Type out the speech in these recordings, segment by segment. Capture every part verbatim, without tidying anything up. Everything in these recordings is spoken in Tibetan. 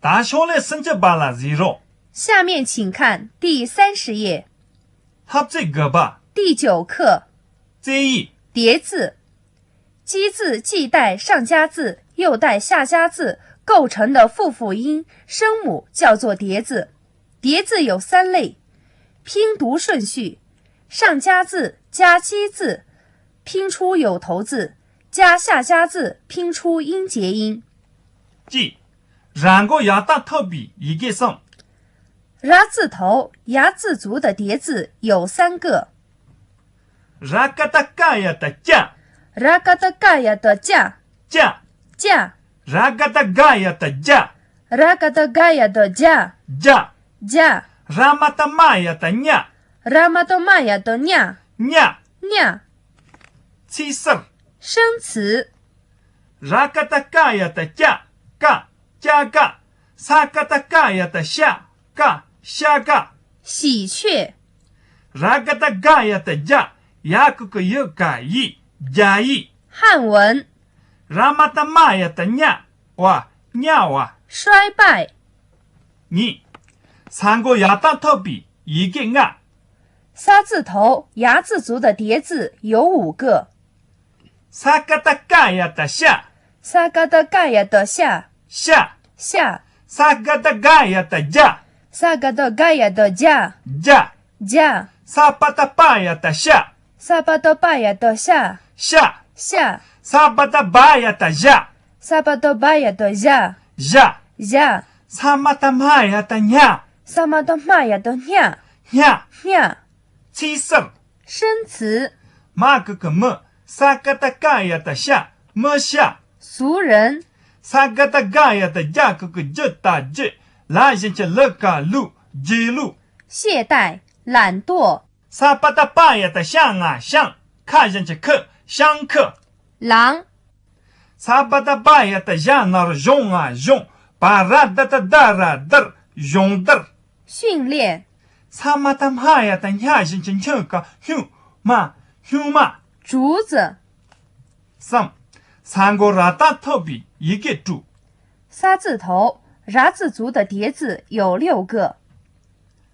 ད་ཤོག་ལེ་སུམ་ཅུ་པ་ལ་གཟིགས་རོགས། 下面请看第三十页。 ལྷབ་ཙེ་དགུ་པ། 第九课。 རྩེད་ཡིག། 叠字。积字既带上加字又带下加字构成的复辅音声母叫做叠字。叠字有三类，拼读顺序：上加字加基字，拼出有头字，加下加字，拼出音节音。 གཅིག་ར་མགོ་ཡ་བཏགས་ཐོབ་པའི་ཡི་གེ་གསུམ། รา字头 ཡ字族的叠字有三个。 ར་ཀ་བཏགས་ཀ་ཡ་བཏགས་ཀྱ། รา ཀ་བཏགས་ཀ་ཡ་བཏགས་ཀྱ། ཀྱ། ཀྱ། ར་ག་བཏགས་ག་ཡ་བཏགས་གྱ། รา ཀ་བཏགས་ག་ཡ་བཏགས་གྱ། གྱ། གྱ། ར་མ་བཏགས་མ་ཡ་བཏགས་མྱ། รา མ་བཏགས་མ་ཡ་བཏགས་མྱ། མྱ། མྱ། ཚིག་ཟུར། 生词。 ར་ཀ་བཏགས་ཀ་ཡ་བཏགས་ཀྱ། ཀ། ཀྱ་ཀ། ས་ཀ་བཏགས་སྐ་ཡ་བཏགས་སྐྱ། སྐ། སྐྱ་ཀ། 喜鹊。 ར་ག་བཏགས་རྒ་ཡ་བཏགས་རྒྱ། ཡ་གི་གུ་ཡི་ག་ཡི། རྒྱ་ཡི། 汉文。 ར་མ་བཏགས་རྨ་ཡ་བཏགས་རྨྱ། བ། རྨྱ་བ། 衰败。 གཉིས། ས་མགོ་ཡ་བཏགས་ཐོབ་པའི་ཡི་གེ་ལྔ། 三字头 ཡ་字族的叠字有五个。 ས་ཀ་བཏགས་སྐ་ཡ་བཏགས་སྐྱ། ས་ཀ་བཏགས་སྐ་ཡ་བཏགས་སྐྱ། སྐྱ། སྐྱ། ས་ག་བཏགས་སྒ་ཡ་བཏགས་སྒྱ། ས་ག་བཏགས་སྒ་ཡ་བཏགས་སྒྱ། སྒྱ། སྒྱ། ས་པ་བཏགས་པ་ཡ་བཏགས་སྤྱ། ས་པ་བཏགས་པ་ཡ་བཏགས་སྤྱ། སྤྱ། སྤྱ། ས་བ་བཏགས་སྦ་ཡ་བཏགས་སྦྱ། ས་བ་བཏགས་སྦ་ཡ་བཏགས་སྦྱ། སྦྱ། སྦྱ། ས་མ་བཏགས་སྨ་ཡ་བཏགས་སྨྱ། ས་མ་བཏགས་སྨ་ཡ་བཏགས་སྨྱ། སྨྱ། སྨྱ། ཚིག་ཟུར། 生词。 མ་གི་གུ་མི། ས་ཀ་བཏགས་སྐ་ཡ་བཏགས་སྐྱ། མི་སྐྱ། 俗人。 ས་ག་བཏགས་སྒ་ཡ་བཏགས་སྒྱ་གི་གུ་སྒྱུ་ད་སྒྱུ། ལ་བཞིན་གྱི་ལུ་ག་ལུ། སྒྱིད་ལུག། 懈怠、懒惰。 ས་པ་བཏགས་པ་ཡ་བཏགས་སྤ་ང་སྤྱང་། ཁ་བཞིན་གྱི་ཁུ། སྤྱང་ཁུ། 狼。 ས་བ་བཏགས་སྦ་ཡ་བཏགས་སྦྱ་ན་རོ་གཞོང་ང་གཞོང་། བ་ར་ད་བཏགས་སྡ་ར་སྡར། གཞོང་སྡར། 训练。 ས་མ་བཏགས་སྨ་ཡ་བཏགས་སྨྱ་བཞིན་གྱི་སྨྱུ་ག་སྨྱུ་མ། སྨྱུ་མ། 竹子。 གསུམ། ས་མགོ་ར་བཏགས་ཐོབ་པའི་ཡི་གེ་དྲུག། 三字头 ར་字族的叠字有六个。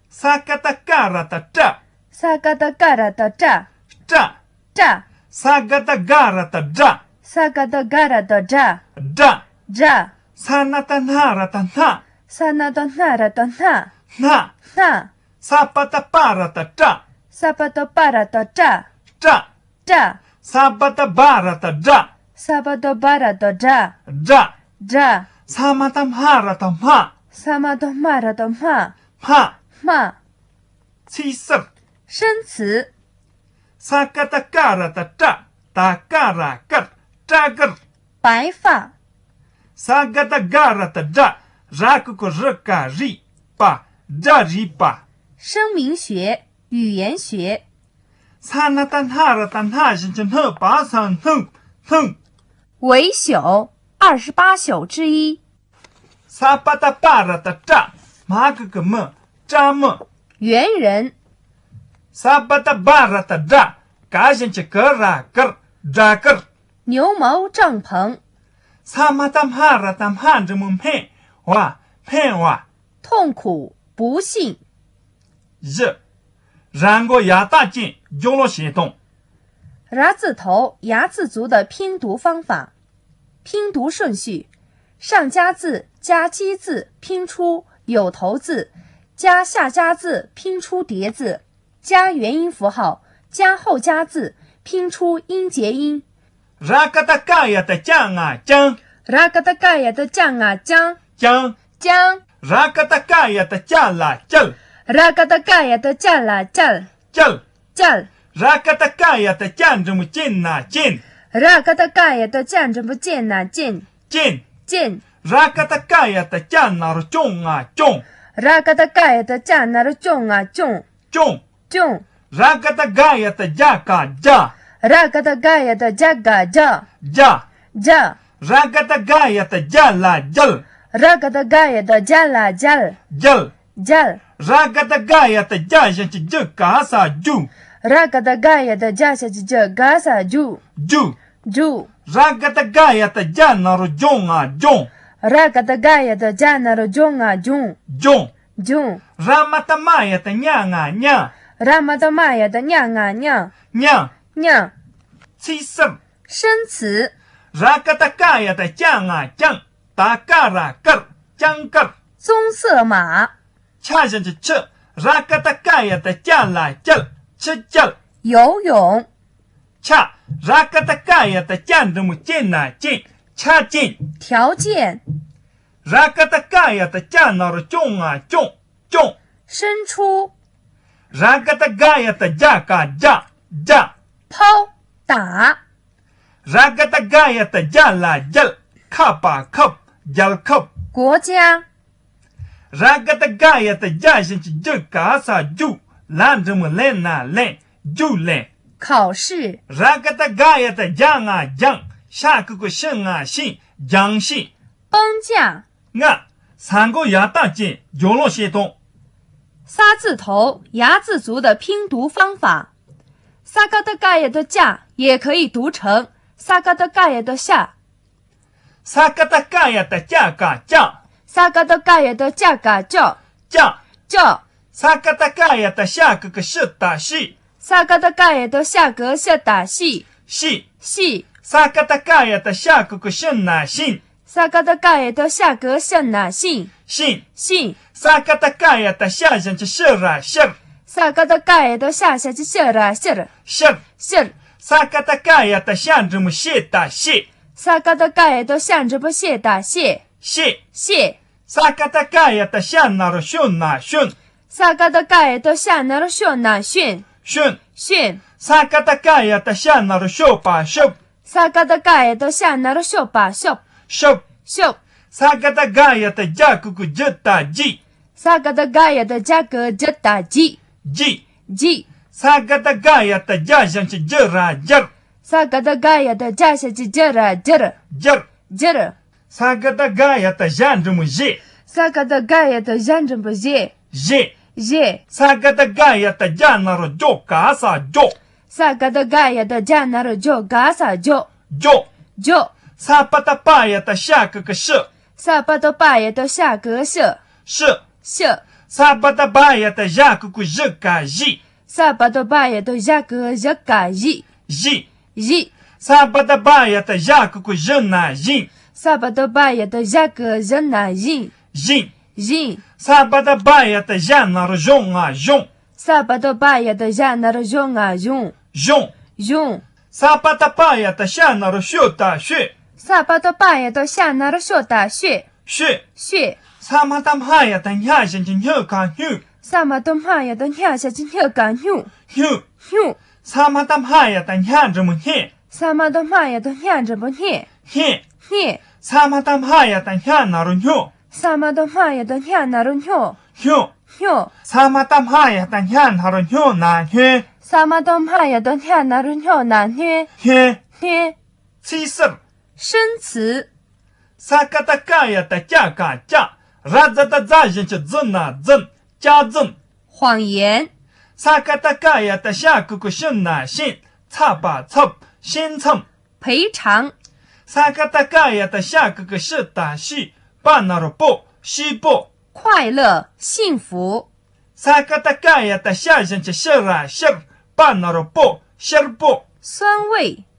ས་ཀ་བཏགས་སྐ་ར་བཏགས་སྐྲ། ས་ཀ་བཏགས་སྐ་ར་བཏགས་སྐྲ། སྐྲ། སྐྲ། ས་ག་བཏགས་སྒ་ར་བཏགས་སྒྲ། ས་ག་བཏགས་སྒ་ར་བཏགས་སྒྲ། སྒྲ། སྒྲ། ས་ན་བཏགས་སྣ་ར་བཏགས་སྣ། ས་ན་བཏགས་སྣ་ར་བཏགས་སྣ། སྣ། སྣ། ས་པ་བཏགས་སྤ་ར་བཏགས་སྤྲ། ས་པ་བཏགས་སྤ་ར་བཏགས་སྤྲ། སྤྲ། སྤྲ། ས་བ་བཏགས་སྦ་ར་བཏགས་སྦྲ། ས་བ་བཏགས་སྦ་ར་བཏགས་སྦྲ། སྦྲ། སྦྲ། ས་མ་བཏགས་སྨ་ར་བཏགས་སྨ། ས་མ་བཏགས་སྨ་ར་བཏགས་སྨ། སྨ། སྨ། ཚིག་ཟུར། 生词。 ས་ཀ་བཏགས་སྐ་ར་བཏགས་སྐྲ། ད་སྐ་ར་དཀར། སྐྲ་དཀར། 白发。 ས་ག་བཏགས་སྒ་ར་བཏགས་སྒྲ། ར་གི་གུ་རི་ག་རིས། པ། སྒྲ་རིས་པ། 声明学，语言学。 ས་ན་བཏགས་སྣ་ར་བཏགས་སྣ་བཞིན་གྱི་སྣུ་བ་ས་སྣུ། སྣུ། 围宿，二十八宿之一。 ས་པ་བཏགས་སྤ་ར་བཏགས་སྤྲ། མ་གི་གུ་མི། སྤྲ་མི། 猿人。 ས་བ་བཏགས་སྦ་ར་བཏགས་སྦྲ། ག་བཞིན་གྱི་གུ་ར་གུར། སྦྲ་གུར། 牛毛帐篷。 ས་མ་བཏགས་སྨ་ར་བཏགས་སྨ་འགྲེང་བུ་སྨེ། བ། སྨེ་བ། 痛苦，不幸。 བཞི། ར་མགོ་ཡ་བཏགས་ཅན། རྒྱུ་ལོ་བྱེད་སྟངས། 然字头 然字族的拼读方法。拼读顺序：上加字加基字拼出有头字，加下加字拼出叠字，加元音符号，加后加字拼出音节音。 ར་ཀ་བཏགས་སྐ་ཡ་བཏགས་སྐྱ་ང་སྐྱང་། ར་ཀ་བཏགས་སྐ་ཡ་བཏགས་སྐྱ་ང་སྐྱང་། སྐྱང་། སྐྱང་། ར་ཀ་བཏགས་སྐ་ཡ་བཏགས་སྐྱ་ལ་སྐྱལ། ར་ཀ་བཏགས་སྐ་ཡ་བཏགས་སྐྱ་ལ་སྐྱལ། སྐྱལ། སྐྱལ། ར་ཀ་བཏགས་སྐ་ཡ་བཏགས་སྐྱ་འགྲེང་བུ་སྐྱེ་ན་སྐྱེན། ར་ཀ་བཏགས་སྐ་ཡ་བཏགས་སྐྱ་འགྲེང་བུ་སྐྱེ་ན་སྐྱེན། སྐྱེན། སྐྱེན། ར་ཀ་བཏགས་སྐ་ཡ་བཏགས་སྐྱ་ན་རོ་སྐྱོང་ང་སྐྱོང་། ར་ཀ་བཏགས་སྐ་ཡ་བཏགས་སྐྱ་ན་རོ་སྐྱོང་ང་སྐྱོང་། སྐྱོང་། སྐྱོང་། ར་ཀ་བཏགས་སྒ་ཡ་བཏགས་སྒྱ་ག་སྒྱ། ར་ཀ་བཏགས་སྒ་ཡ་བཏགས་སྒྱ་ག་སྒྱ། སྒྱ། སྒྱ། ར་ཀ་བཏགས་སྒ་ཡ་བཏགས་སྒྱ་ལ་སྒྱལ། ར་ཀ་བཏགས་སྒ་ཡ་བཏགས་སྒྱ་ལ་སྒྱལ། སྒྱལ། སྒྱལ། ར་ཀ་བཏགས་སྒ་ཡ་བཏགས་སྒྱ་བཞིན་གྱི་སྒྱུ་ག་ས་སྒྱུ། ར་ཀ་བཏགས་སྒ་ཡ་བཏགས་སྒྱ་བཞིན་གྱི་སྒྱུ་ག་ས་སྒྱུ། སྒྱུ། སྒྱུ། ར་ཀ་བཏགས་སྒ་ཡ་བཏགས་སྒྱ་ན་རོ་སྒྱོ་ང་སྒྱོང་། ར་ག་བཏགས་རྒ་ཡ་བཏགས་རྒྱ་ན་རོ་རྒྱོ་ང་རྒྱུང་། རྒྱུང་། རྒྱུང་། ར་མ་བཏགས་རྨ་ཡ་བཏགས་རྨྱ་ང་རྨྱང་། ར་མ་བཏགས་རྨ་ཡ་བཏགས་རྨྱ་ང་རྨྱང་། རྨྱང་། རྨྱང་། ཚིག་གསུམ། 生词། ར་ཀ་བཏགས་རྐ་ཡ་བཏགས་རྐྱ་ང་རྐྱང་། ད་ཀ་ར་དཀར། རྐྱང་དཀར། 棕色马། ཆ་ཞབས་ཀྱུ་ཆུ། ར་ཀ་བཏགས་རྐ་ཡ་བཏགས་རྐྱ་ལ་རྐྱལ། ཆུ་རྐྱལ། 游泳། ཆ། ར་ཀ་བཏགས་རྐ་ཡ་བཏགས་རྐྱ་འགྲེང་བུ་ཅེ་ན་ཅན། ཆ་ཅན། 条件། ར་ཀ་བཏགས་རྐ་ཡ་བཏགས་རྐྱ་ན་རོ་རྐྱོ་ང་རྐྱོང་། རྐྱོང་། 伸出། ར་ཀ་བཏགས་རྒ་ཡ་བཏགས་རྒྱ་ག་རྒྱ། རྒྱ། 抛། 打། ར་ཀ་བཏགས་རྒ་ཡ་བཏགས་རྒྱ་ལ་རྒྱལ། ཁ་པ་ཁབ། རྒྱལ་ཁབ། 国家། ར་ཀ་བཏགས་རྒ་ཡ་བཏགས་རྒྱ་ཞབས་ཀྱུ་རྒྱུ་ག་ས་རྒྱུག་ལ་འགྲེང་བུ་ལེ་ན་ལེན། རྒྱུགས་ལེན། 考试། ར་ཀ་བཏགས་རྒ་ཡ་བཏགས་རྒྱ་ང་རྒྱང་། ཤ་གི་གུ་ཤི་ང་ཤིང་། རྒྱང་ཤིང་། 崩架། ལྔ། ས་མགོ་ཡར་བཏང་ཅན། སྦྱོར་ཀློག་བཤད་སྟངས། 仨字头 ཡ་字组的拼读方法。ས་ཀ་བཏགས་རྐ་ཡ་བཏགས་རྐྱ 也可以读成 ས་ཀ་བཏགས་རྐ་ཡ་བཏགས་རྐྱ། ས་ཀ་བཏགས་རྐ་ཡ་བཏགས་རྐྱ་ག་རྐྱང་། ས་ཀ་བཏགས་རྐ་ཡ་བཏགས་རྐྱ་ག་རྐྱང་། རྐྱང་། རྐྱང་། ས་ཀ་བཏགས་རྐ་ཡ་བཏགས་ཤ་གི་གུ་ཤི་ད་ཤིས། ས་ཀ་བཏགས་རྐ་ཡ་བཏགས་ཤ་གི་གུ་ཤི་ད་ཤིས། ཤིས། ཤིས། ས་ཀ་བཏགས་རྐ་ཡ་བཏགས་ཤ་གི་གུ་ཤི་ན་ཤིན། ས་ཀ་བཏགས་རྐ་ཡ་བཏགས་ཤ་གི་གུ་ཤི་ན་ཤིན། ཤིན། ཤིན། ས་ཀ་བཏགས་རྐ་ཡ་བཏགས་ཤ་ཞབས་ཀྱུ་ཤི་ར་ཤིར། ས་ཀ་བཏགས་རྐ་ཡ་བཏགས་ཤ་ཞབས་ཀྱུ་ཤི་ར་ཤིར། ཤིར། ཤིར། ས་ཀ་བཏགས་རྐ་ཡ་བཏགས་ཤ་འགྲེང་བུ་ཤེ་ད་ཤེས། ས་ཀ་བཏགས་རྐ་ཡ་བཏགས་ཤ་འགྲེང་བུ་ཤེ་ད་ཤེས། ཤེས། ཤེས། ས་ཀ་བཏགས་རྐ་ཡ་བཏགས་ཤ་ན་རོ་ཤོ་ན་ཤོན། ས་ཀ་བཏགས་རྐ་ཡ་བཏགས་ཤ་ན་རོ་ཤོ་ན་ཤོན། ཤོན། ཤོན། ས་ཀ་བཏགས་རྐ་ཡ་བཏགས་ཤ་ན་རོ་ཤོ་པ་ཤོབ། ས་ཀ་བཏགས་རྐ་ཡ་བཏགས་ཤ་ན་རོ་ཤོ་པ་ཤོབ། ཤོབ། ཤོབ། ས་ཀ་བཏགས་རྒ་ཡ་བཏགས་རྒྱ་གི་གུ་རྒྱུ་ད་རྒྱུས། ས་ཀ་བཏགས་རྒ་ཡ་བཏགས་རྒྱ་གི་གུ་རྒྱུ་ད་རྒྱུས། རྒྱུས། རྒྱུས། ས་ཀ་བཏགས་རྒ་ཡ་བཏགས་རྒྱ་ཞབས་ཀྱུ་རྒྱུ་ར་རྒྱུར། ས་ཀ་བཏགས་རྒ་ཡ་བཏགས་རྒྱ་ཞབས་ཀྱུ་རྒྱུ་ར་རྒྱུར། རྒྱུར། རྒྱུར། ས་ཀ་བཏགས་རྒ་ཡ་བཏགས་ཞ་འགྲེང་བུ་ཞེ། ས་ཀ་བཏགས་རྒ་ཡ་བཏགས་ཞ་འགྲེང་བུ་ཞེ། ཞེ། ཞེ། ས་ཀ་བཏགས་རྒ་ཡ་བཏགས་རྒྱ་ན་རོ་རྒྱོ་ག་ས་རྒྱོ། ས་ཀ་བཏགས་རྒ་ཡ་བཏགས་རྒྱ་ན་རོ་རྒྱོ་ག་ས་རྒྱོ། རྒྱོ། རྒྱོ། ས་པ་བཏགས་པ་ཡ་བཏགས་ཤ་གི་གུ་ཤི། ས་པ་བཏགས་པ་ཡ་བཏགས་ཤ་གི་གུ་ཤི། ཤི། ཤི། ས་པ་བཏགས་བ་ཡ་བཏགས་ཞ་གི་གུ་ཞི་ག་ཞིས། ས་པ་བཏགས་བ་ཡ་བཏགས་ཞ་གི་གུ་ཞི་ག་ཞིས། ཞིས། ཞིས། ས་པ་བཏགས་བ་ཡ་བཏགས་ཞ་གི་གུ་ཞི་ན་ཞིང་། ས་པ་བཏགས་བ་ཡ་བཏགས་ཞ་གི་གུ་ཞི་ན་ཞིང་། ཞིང་། ཞིང་། ས་པ་བཏགས་བ་ཡ་བཏགས་ཞ་ན་རོ་ཞོ་ང་ཞོང་། ས་པ་བཏགས་བ་ཡ་བཏགས་ཞ་ན་རོ་ཞོ་ང་ཞོང་། ཞོང་། ཞོང་། ས་པ་བཏགས་པ་ཡ་བཏགས་ཤ་ན་རོ་ཤོ་ད་ཤོད། ས་པ་བཏགས་པ་ཡ་བཏགས་ཤ་ན་རོ་ཤོ་ད་ཤོད། ཤོད། ཤོད། ས་མ་བཏགས་སྨ་ཡ་བཏགས་སྨྱ་ཞབས་ཀྱུ་སྨྱུ་ག་སྨྱུས། ས་མ་བཏགས་སྨ་ཡ་བཏགས་སྨྱ་ཞབས་ཀྱུ་སྨྱུ་ག་སྨྱུས། སྨྱུས། སྨྱུས། ས་མ་བཏགས་སྨ་ཡ་བཏགས་སྨྱ་འགྲེང་བུ་སྨྱེ། ས་མ་བཏགས་སྨ་ཡ་བཏགས་སྨྱ་འགྲེང་བུ་སྨྱེ། སྨྱེ། སྨྱེ། ས་མ་བཏགས་སྨ་ཡ་བཏགས་སྨྱ་ན་རོ་སྨྱོ། ས་མ་བཏགས་སྨ་ཡ་བཏགས་སྨྱ་ན་རོ་སྨྱོ། སྨྱོ། སྨྱོ། ས་མ་བཏགས་སྨ་ཡ་བཏགས་སྨྱ་ན་རོ་སྨྱོ་ན་སྨྱོན། ས་མ་བཏགས་སྨ་ཡ་བཏགས་སྨྱ་ན་རོ་སྨྱོ་ན་སྨྱོན། སྨྱོན། སྨྱོན། ཚིག་གསར། 生词། ས་ཀ་བཏགས་རྐ་ཡ་བཏགས་རྐྱ་ག་རྐྱང་། ར་ཛ་བཏགས་རྫ་ཞབས་ཀྱུ་རྫུ་ན་རྫུན། རྐྱང་རྫུན། 谎言། ས་ཀ་བཏགས་རྐ་ཡ་བཏགས་ཤ་གི་གུ་ཤི་ན་ཤིན། ཚ་པ་ཚབ། ཤིན་མཚམས། 赔偿། ས་ཀ་བཏགས་རྐ་ཡ་བཏགས་ཤ་གི་གུ་ཤི་ད་ཤིས། པ་ན་རོ་པོ། ཤིས་པོ། 快乐、幸福། ས་ཀ་བཏགས་རྐ་ཡ་བཏགས་ཤ་ཞབས་ཀྱུ་ཤི་ར་ཤིར། པ་ན་རོ་པོ། ཤིར་པོ། 酸味།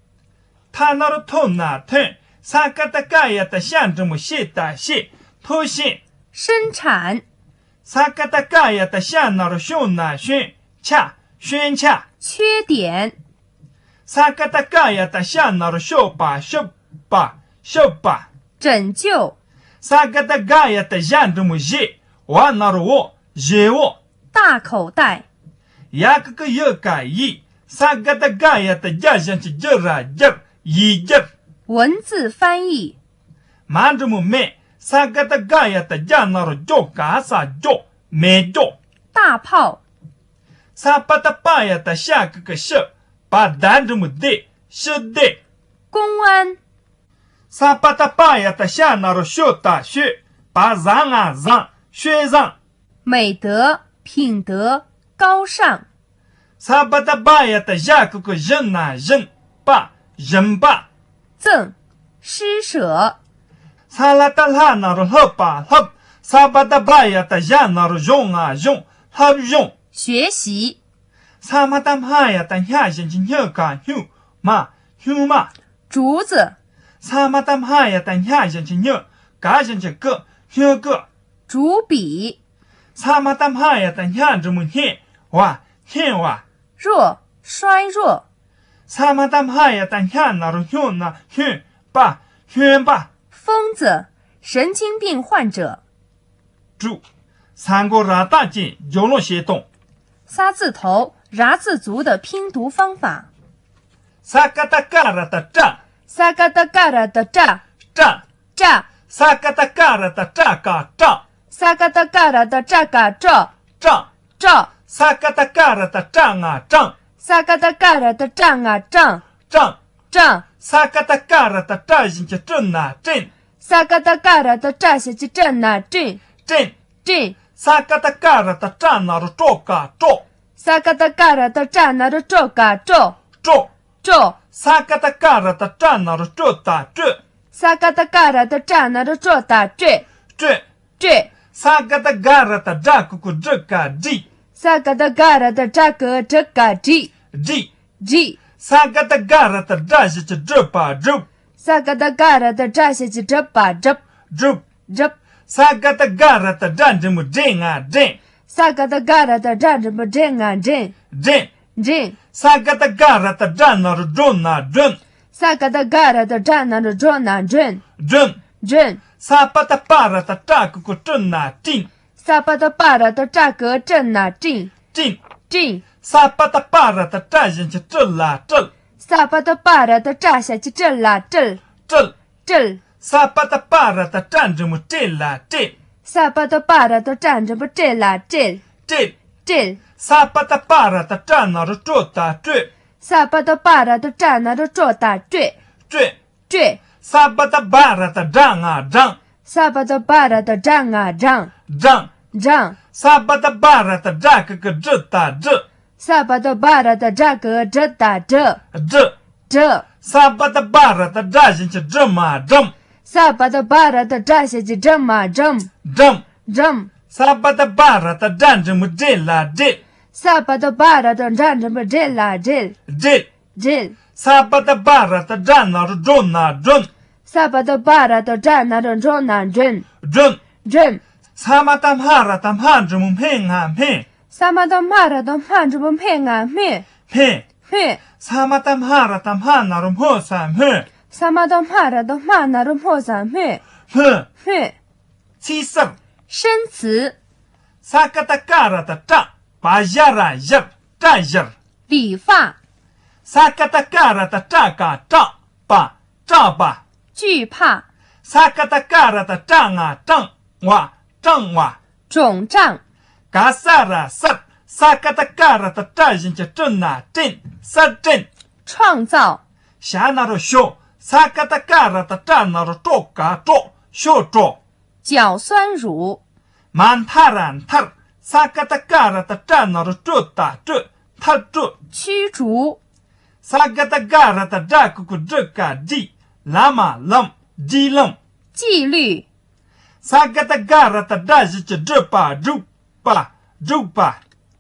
ཐ་ན་རོ་ཐོ་ན་ཐོན། ས་ཀ་བཏགས་རྐ་ཡ་བཏགས་ཤ་འགྲེང་བུ་ཤེ་ད་ཤེས། ཐོ་ཤེས། 生产། ས་ཀ་བཏགས་རྐ་ཡ་བཏགས་ཤ་ན་རོ་ཤོ་ན་ཤོན། ཆ། ཤོན་ཆ། 缺点། ས་ཀ་བཏགས་རྐ་ཡ་བཏགས་ཤ་ན་རོ་ཤོ་པ་ཤོབ་པ། ཤོབ་པ། 拯救། ས་ཀ་བཏགས་རྒ་ཡ་བཏགས་རྒྱ་འགྲེང་བུ་རྒྱས། བ་ན་རོ་བོ། རྒྱལ་བོ། 大口袋། ཡ་གི་གུ་ཡི་ག་ཡིས། ས་ཀ་བཏགས་རྒ་ཡ་བཏགས་རྒྱ་ཞབས་ཀྱུ་རྒྱུ་ར་རྒྱུར། ཡིས་རྒྱུར། 文字翻译། མ་འགྲེང་བུ་མེ། ས་ཀ་བཏགས་རྒ་ཡ་བཏགས་རྒྱ་ན་རོ་རྒྱོ་ག་ས་རྒྱོ། མེ་རྒྱོ། 大炮། ས་པ་བཏགས་པ་ཡ་བཏགས་ཤ་གི་གུ་ཤི། པ་ད་འགྲེང་བུ་བདེ། ཤི་བདེ། 公安། ས་པ་བཏགས་པ་ཡ་བཏགས་ཤ་ན་རོ་ཤོ་ད་ཤོད། པ་ཟ་ང་བཟང་། ཤོད་བཟང་། 美德、品德、高尚། ས་པ་བཏགས་སྦ་ཡ་བཏགས་སྦྱ་གི་གུ་སྦྱི་ན་སྦྱིན། པ། སྦྱིན་པ། 赠、施舍། ས་ལ་བཏགས་སླ་ན་རོ་སླུ་བ་སླུབས། ས་བ་བཏགས་སྦ་ཡ་བཏགས་སྦྱ་ན་རོ་སྦྱོ་ང་སྦྱོངས། སླབ་སྦྱོངས། 学习། ས་མ་བཏགས་སྨ་ཡ་བཏགས་སྨྱ་ཞབས་ཀྱུ་སྨྱུ་ག་སྨྱུ་མ། སྨྱུ་མ། 竹子། ས་མ་བཏགས་སྨ་ཡ་བཏགས་སྨྱ་ཞབས་ཀྱུ་སྨྱུ། ག་ཞབས་ཀྱུ་གུ། སྨྱུ་གུ། 竹笔། ས་མ་བཏགས་སྨ་ཡ་བཏགས་སྨྱ་འགྲེང་བུ་སྨྱེ་བ། སྨྱེ་བ། 弱། 衰弱། ས་མ་བཏགས་སྨ་ཡ་བཏགས་སྨྱ་ན་རོ་སྨྱོ་ན་སྨྱོན་པ། སྨྱོན་པ། 疯子། 神经病患者། དྲུག་ས་མགོ་ར་བཏགས་སྐྱེ་སྦྱོར་ཀློག་བྱེད་སྟངས། 仨字头 ར་字族的拼读方法། ས་ཀ་བཏགས་སྐ་ར་བཏགས་སྐྲ། ས་ཀ་བཏགས་སྐ་ར་བཏགས་སྐྲ། སྐྲ། སྐྲ། ས་ཀ་བཏགས་སྐ་ར་བཏགས་སྐྲ་ཀ་སྐྲག་ས་ཀ་བཏགས་སྐ་ར་བཏགས་སྐྲ་ཀ་སྐྲག་སྐྲག་སྐྲག་ས་ཀ་བཏགས་སྐ་ར་བཏགས་སྐྲ་ང་སྐྲང་། ས་ཀ་བཏགས་སྐ་ར་བཏགས་སྐྲ་ང་སྐྲང་། སྐྲང་། སྐྲང་། ས་ཀ་བཏགས་སྐ་ར་བཏགས་སྐྲ་ཞབས་ཀྱུ་སྐྲུ་ན་སྐྲན། ས་ཀ་བཏགས་སྐ་ར་བཏགས་སྐྲ་ཞབས་ཀྱུ་སྐྲུ་ན་སྐྲུན། སྐྲན། སྐྲན། ས་ཀ་བཏགས་སྐ་ར་བཏགས་སྐྲ་ན་རོ་སྐྲོ་ཀ་སྐྲོག་ས་ཀ་བཏགས་སྐ་ར་བཏགས་སྐྲ་ན་རོ་སྐྲོ་ཀ་སྐྲོ། སྐྲོ། སྐྲོ། ས་ཀ་བཏགས་སྐ་ར་བཏགས་སྐྲ་ན་རོ་སྐྲོ་ད་སྐྲོད། ས་ཀ་བཏགས་སྐ་ར་བཏགས་སྐྲ་ན་རོ་སྐྲོ་ད་སྐྲོད། སྐྲོད། སྐྲོད། ས་ཀ་བཏགས་སྒ་ར་བཏགས་སྒྲ་གི་གུ་སྒྲུ་ག་སྒྲིག་ས་ཀ་བཏགས་སྒ་ར་བཏགས་སྒྲ་གི་གུ་སྒྲུ་ག་སྒྲིག་སྒྲིག་སྒྲིག་ས་ཀ་བཏགས་སྒ་ར་བཏགས་སྒྲ་ཞབས་ཀྱུ་སྒྲུ་བ་སྒྲུབ། ས་ཀ་བཏགས་སྒ་ར་བཏགས་སྒྲ་ཞབས་ཀྱུ་སྒྲུབ་པ་སྒྲུབ། སྒྲུབ། སྒྲུབ། ས་ཀ་བཏགས་སྒ་ར་བཏགས་སྒྲ་འགྲེང་བུ་སྒྲེ་ང་སྒྲེང་། ས་ཀ་བཏགས་སྒ་ར་བཏགས་སྒྲ་འགྲེང་བུ་སྒྲེ་ང་སྒྲེང་། སྒྲེང་། སྒྲེང་། ས་ཀ་བཏགས་སྒ་ར་བཏགས་སྒྲ་ན་རོ་སྒྲོ་ན་སྒྲོན། ས་ཀ་བཏགས་སྒ་ར་བཏགས་སྒྲ་ན་རོ་སྒྲོ་ན་སྒྲོན། སྒྲོན། སྒྲོན། ས་པ་བཏགས་སྤ་ར་བཏགས་སྤྲ་གི་གུ་སྤྲུ་ན་སྤྲིན། ས་པ་བཏགས་སྤ་ར་བཏགས་སྤྲ་གི་གུ་སྤྲུ་ན་སྤྲིན། སྤྲིན། སྤྲིན། ས་པ་བཏགས་སྤ་ར་བཏགས་སྤྲ་ཞབས་ཀྱུ་སྤྲུ་ལ་སྤྲིལ། ས་པ་བཏགས་སྤ་ར་བཏགས་སྤྲ་ཞབས་ཀྱུ་སྤྲུ་ལ་སྤྲིལ། སྤྲིལ། སྤྲིལ། ས་པ་བཏགས་སྤ་ར་བཏགས་སྤྲ་འགྲེང་བུ་སྤྲེ་ལ་སྤྲེལ། ས་པ་བཏགས་སྤ་ར་བཏགས་སྤྲ་འགྲེང་བུ་སྤྲེ་ལ་སྤྲེལ། སྤྲེལ། སྤྲེལ། ས་པ་བཏགས་སྤ་ར་བཏགས་སྤྲ་ན་རོ་སྤྲོ་ད་སྤྲོད། ས་པ་བཏགས་སྤ་ར་བཏགས་སྤྲ་ན་རོ་སྤྲོ་ད་སྤྲོད། སྤྲོད། སྤྲོད། ས་པ་བཏགས་སྦ་ར་བཏགས་སྦྲ་ང་སྦྲང་། ས་པ་བཏགས་སྦ་ར་བཏགས་སྦྲ་ང་སྦྲང་། སྦྲང་། སྦྲང་། ས་པ་བཏགས་སྦ་ར་བཏགས་སྦྲ་གི་གུ་སྦྲུ་ད་སྦྲུ། ས་པ་བཏགས་སྦ་ར་བཏགས་སྦྲ་གི་གུ་སྦྲུ་ད་སྦྲུ། སྦྲུ། སྦྲུ། ས་པ་བཏགས་སྦ་ར་བཏགས་སྦྲ་ཞབས་ཀྱུ་སྦྲུ་མ་སྦྲམ། ས་པ་བཏགས་སྦ་ར་བཏགས་སྦྲ་ཞབས་ཀྱུ་སྦྲུ་མ་སྦྲམ། སྦྲམ། སྦྲམ། ས་པ་བཏགས་སྦ་ར་བཏགས་སྦྲ་འགྲེང་བུ་སྦྲེ་ལ་སྦྲེལ། ས་པ་བཏགས་སྦ་ར་བཏགས་སྦྲ་འགྲེང་བུ་སྦྲེ་ལ་སྦྲེལ། སྦྲེལ། སྦྲེལ། ས་པ་བཏགས་སྦ་ར་བཏགས་སྦྲ་ན་རོ་སྦྲོ་ན་སྦྲོན། ས་པ་བཏགས་སྦ་ར་བཏགས་སྦྲ་ན་རོ་སྦྲོ་ན་སྦྲོན། སྦྲོན། སྦྲོན། ས་མ་བཏགས་སྨ་ར་བཏགས་སྨྲ་འགྲེང་བུ་སྨྲེ་ང་སྨྲེན། ས་མ་བཏགས་སྨ་ར་བཏགས་སྨྲ་འགྲེང་བུ་སྨྲེ་ང་སྨྲེན། སྨྲེན། སྨྲེན། ས་མ་བཏགས་སྨ་ར་བཏགས་སྨྲ་ན་རོ་སྨྲོ་ས་སྨྲོན། ས་མ་བཏགས་སྨ་ར་བཏགས་སྨྲ་ན་རོ་སྨྲོ་ས་སྨྲོན། སྨྲོན། སྨྲོན། ཚིག་གསར། 生词། ས་ཀ་བཏགས་སྐ་ར་བཏགས་སྐྲ། པ་ཞ་ར་ཞར། སྐྲ་ཞར། 理发། ས་ཀ་བཏགས་སྐ་ར་བཏགས་སྐྲ་ཀ་སྐྲག་པ། སྐྲག་པ། 惧怕། ས་ཀ་བཏགས་སྐ་ར་བཏགས་སྐྲ་ང་སྐྲང་བ། སྐྲང་བ། 肿胀། ག་ས་ར་གསར། ས་ཀ་བཏགས་སྐ་ར་བཏགས་སྐྲ་ཞབས་ཀྱུ་སྐྲུ་ན་སྐྲན། གསར་སྐྲན། 创造། ཞ་ན་རོ་ཞོ། ས་ཀ་བཏགས་སྐ་ར་བཏགས་སྐྲ་ན་རོ་སྐྲོ་ཀ་སྐྲོག་ཞོ་སྐྲོ། 角酸乳། མ་མཐའ་ར་མཐར། ས་ཀ་བཏགས་སྐ་ར་བཏགས་སྐྲ་ན་རོ་སྐྲོ་ད་སྐྲོད། མཐར་སྐྲོད། 驱逐། ས་ཀ་བཏགས་སྒ་ར་བཏགས་སྒྲ་གི་གུ་སྒྲུ་ཀ་སྒྲིག་ལ་མ་ལམ། སྒྲིག་ལམ། 纪律། ས་ཀ་བཏགས་སྒ་ར་བཏགས་སྒྲ་ཞབས་ཀྱུ་སྒྲུ་པ་སྒྲུག་པ། སྒྲུག་པ།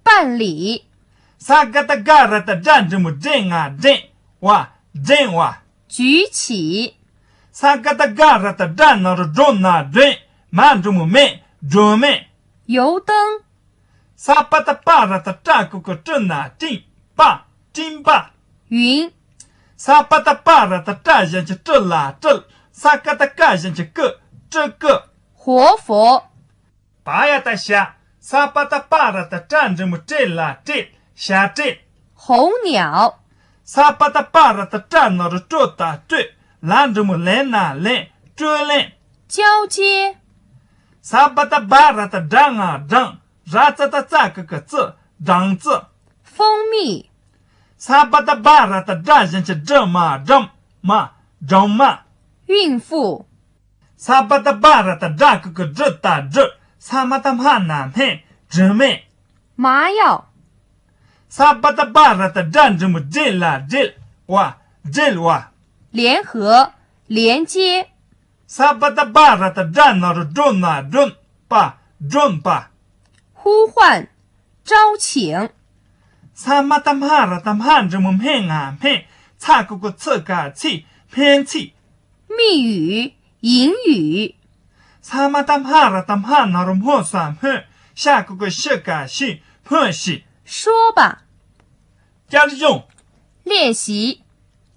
办理། ས་ཀ་བཏགས་སྒ་ར་བཏགས་སྒྲ་འགྲེང་བུ་སྒྲེ་ང་སྒྲེང་བ། སྒྲེང་བ། 举起། ས་ཀ་བཏགས་སྒ་ར་བཏགས་སྒྲ་ན་རོ་སྒྲོ་ན་སྒྲོན། མ་འགྲེང་བུ་མེ། སྒྲོན་མེ། 油灯། ས་པ་བཏགས་སྤ་ར་བཏགས་སྤྲ་གི་གུ་སྤྲུ་ན་སྤྲིན་པ། སྤྲིན་པ། 云། ས་པ་བཏགས་སྤ་ར་བཏགས་སྤྲ་ཞབས་ཀྱུ་སྤྲུ་ལ་སྤྲུལ། ས་ཀ་བཏགས་སྐ་ཞབས་ཀྱུ་སྐུ། སྤྲུ་སྐུ། 活佛། བ་ཡ་བཏགས་བྱ། ས་པ་བཏགས་སྤ་ར་བཏགས་སྤྲ་འགྲེང་བུ་སྤྲེ་ལ་སྤྲེལ། བྱ་སྤྲེལ། 候鸟། ས་པ་བཏགས་སྤ་ར་བཏགས་སྤྲ་ན་རོ་སྤྲོ་ད་སྤྲོད། ལ་འགྲེང་བུ་ལན་ན་ལན། སྤྲོད་ལན། 交接། ས་པ་བཏགས་སྦ་ར་བཏགས་སྦྲ་ང་སྦྲང་། ར་ཙ་བཏགས་རྩ་གི་གུ་རྩི། སྦྲང་རྩི། 蜂蜜། ས་པ་བཏགས་སྦ་ར་བཏགས་སྦྲ་ཞབས་ཀྱུ་སྦྲུ་མ་སྦྲམ་མ། སྦྲང་མ། 孕妇། ས་པ་བཏགས་སྦ་ར་བཏགས་སྦྲ་གི་གུ་སྦྲུ་ད་སྦྲུལ། ས་མ་བཏགས་སྨ་ན་སྨན། སྦྲུལ་སྨན། 麻药། ས་པ་བཏགས་སྦ་ར་བཏགས་སྦྲ་འགྲེང་བུ་སྦྲེ་ལ་སྦྲེལ་བ། སྦྲེལ་བ། 联合། 连接། ས་བ་ད་བ་ར་ད་སྒྲ་ན་རོ་སྒྲོ་ན་སྒྲོན། པ། སྒྲོན་པ། 呼唤，招请。 ས་མ་ད་མ་ར་ད་མ་འགྲེང་བུ་སྨན་ང་སྨན། ཚ་གི་གུ་ཚི་ག་ཚི། སྨན་ཚི། 密语，引语。 ས་མ་ད་མ་ར་ད་མ་ན་རོ་སྨོ་ས་སྨོན། ཤ་གི་གུ་ཤི་ག་ཤི། སྨོན་ཤི། 说吧。 བསྐྱར་སྦྱོང་། 练习。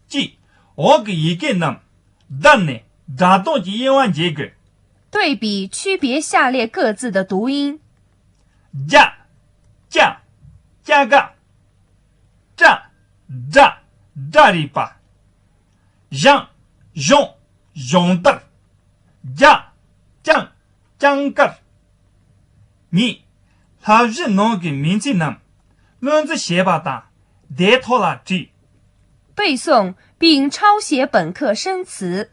གཅིག་འོག་གི་ཡི་གེ་རྣམས་བསྡུར་ནས་སྒྲ་གདངས་ཀྱི་དབྱེ་བ་འབྱེད་དགོས། 对比区别下列各字的读音。 རྒྱ། ཀྱ། ཀྱ་ག་སྐྲ། སྒྲ། སྒྲ་རིག་པ། གཞང་། གཞོང་། གཞོང་དར། རྒྱ། རྐྱང་། རྐྱང་དཀར། གཉིས། བསླབ་གཞི་ནང་གི་མིང་ཚིག་རྣམས་བློ་འཛིན་བྱེད་པ་དང་བརྡའི་ཐོག་ལ་བྲིས། 背诵并抄写本课生词。